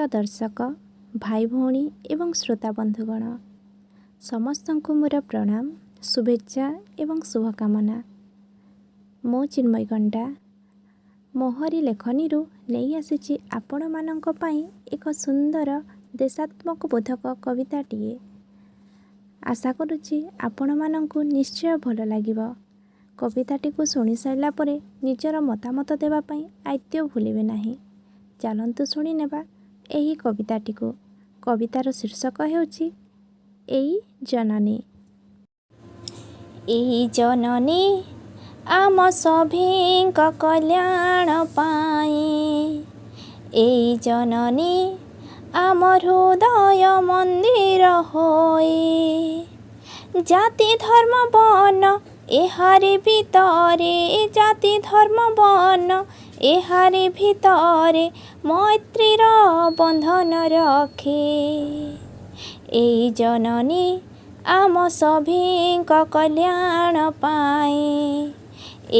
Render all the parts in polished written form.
ପ୍ରିୟ ଦର୍ଶକ ଭାଇ ଭଉଣୀ ଏବଂ ଶ୍ରୋତା ବନ୍ଧୁଗଣ, ସମସ୍ତଙ୍କୁ ମୋର ପ୍ରଣାମ, ଶୁଭେଚ୍ଛା ଏବଂ ଶୁଭକାମନା। ମୁଁ ଚିନ୍ମୟୀ ଗଣ୍ଡା ମୋହରି ଲେଖନୀରୁ ନେଇ ଆସିଛି ଆପଣମାନଙ୍କ ପାଇଁ ଏକ ସୁନ୍ଦର ଦେଶାତ୍ମକବୋଧକ କବିତାଟିଏ। ଆଶା କରୁଛି ଆପଣମାନଙ୍କୁ ନିଶ୍ଚୟ ଭଲ ଲାଗିବ। କବିତାଟିକୁ ଶୁଣି ସାରିଲା ପରେ ନିଜର ମତାମତ ଦେବା ପାଇଁ ଆଦୌ ଭୁଲିବେ ନାହିଁ। ଚାଲନ୍ତୁ ଶୁଣିନେବା ଏହି କବିତାଟିକୁ। କବିତାର ଶୀର୍ଷକ ହେଉଛି ଏଇ ଜନନୀ। ଏଇ ଜନନୀ ଆମ ସଭିଙ୍କ କଲ୍ୟାଣ ପାଇଁ, ଏଇ ଜନନୀ ଆମ ହୃଦୟ ମନ୍ଦିର ହୋଇ, ଜାତି ଧର୍ମ ବର୍ଣ୍ଣ ଏହାରି ଭିତରେ, ଜାତି ଧର୍ମ ବର୍ଣ୍ଣ ଏହାରି ଭିତରେ ମୈତ୍ରୀର ବନ୍ଧନ ରଖେ। ଏଇ ଜନନୀ ଆମ ସଭିଙ୍କ କଲ୍ୟାଣ ପାଇଁ,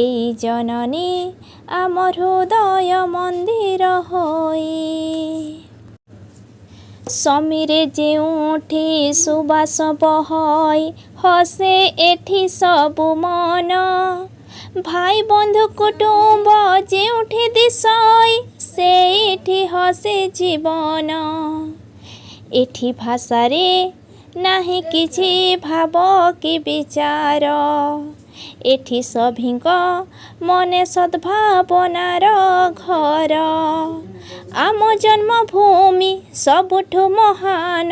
ଏଇ ଜନନୀ ଆମ ହୃଦୟ ମନ୍ଦିର ହୋଇ। ସମୀରେ ଯେଉଁଠି ସୁବାସ ବହଇ, ହସେ ଏଠି ସବୁ ମନ। ଭାଇ ବନ୍ଧୁ କୁଟୁମ୍ବ ଯେଉଁଠି ଦିଶଇ, ସେଇଠି ହସେ ଜୀବନ। ଏଠି ଭାଷାରେ ନାହିଁ କିଛି ଭାବ କି ବିଚାର, ଏଠି ସଭିଙ୍କ ମନେ ସଦ୍ଭାବନାର ଘର। ଆମ ଜନ୍ମଭୂମି ସବୁଠୁ ମହାନ,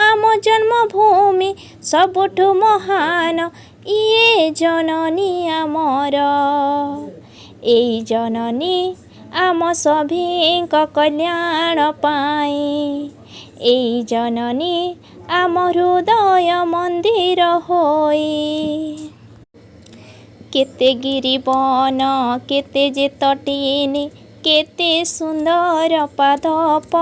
ଆମ ଜନ୍ମଭୂମି ସବୁଠୁ ମହାନ, ଇଏ ଜନନୀ ଆମର। ଏଇ ଜନନୀ ଆମ ସଭିଙ୍କ କଲ୍ୟାଣ ପାଇଁ, ଏଇ ଜନନୀ ଆମ ହୃଦୟ ମନ୍ଦିର ହୋଇ। କେତେ ଗିରିବନ, କେତେ ଯେ ତଟିନୀ, କେତେ ସୁନ୍ଦର ପାଦପ,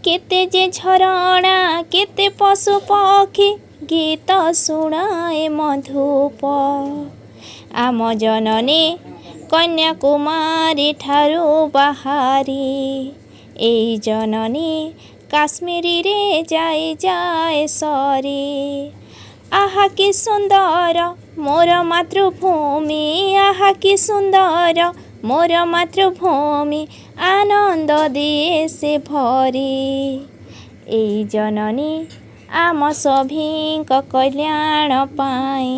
କେତେ ଯେ ଝରଣା, କେତେ ପଶୁ ପକ୍ଷୀ, ଗୀତ ଶୁଣାଏ ମଧୁପ। ଆମ ଜନନୀ କନ୍ୟାକୁମାରୀ ଠାରୁ ବାହାରି, ଏଇ ଜନନୀ କାଶ୍ମୀରରେ ଯାଇ ଯାଏ ସରି। ଆହା କି ସୁନ୍ଦର ମୋର ମାତୃଭୂମି, ଆହା କି ସୁନ୍ଦର ମୋର ମାତୃଭୂମି, ଆନନ୍ଦ ଦିଏ ସେ ଭରି। ଏଇ ଜନନୀ ଆମ ସଭିଙ୍କ କଲ୍ୟାଣ ପାଇଁ,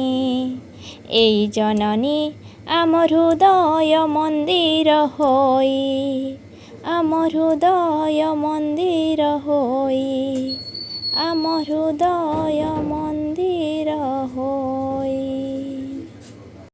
ଏଇ ଜନନୀ ଆମ ହୃଦୟ ମନ୍ଦିର ହୋଇ, ଆମ ହୃଦୟ ମନ୍ଦିର ହୋଇ, ଆମ ହୃଦୟ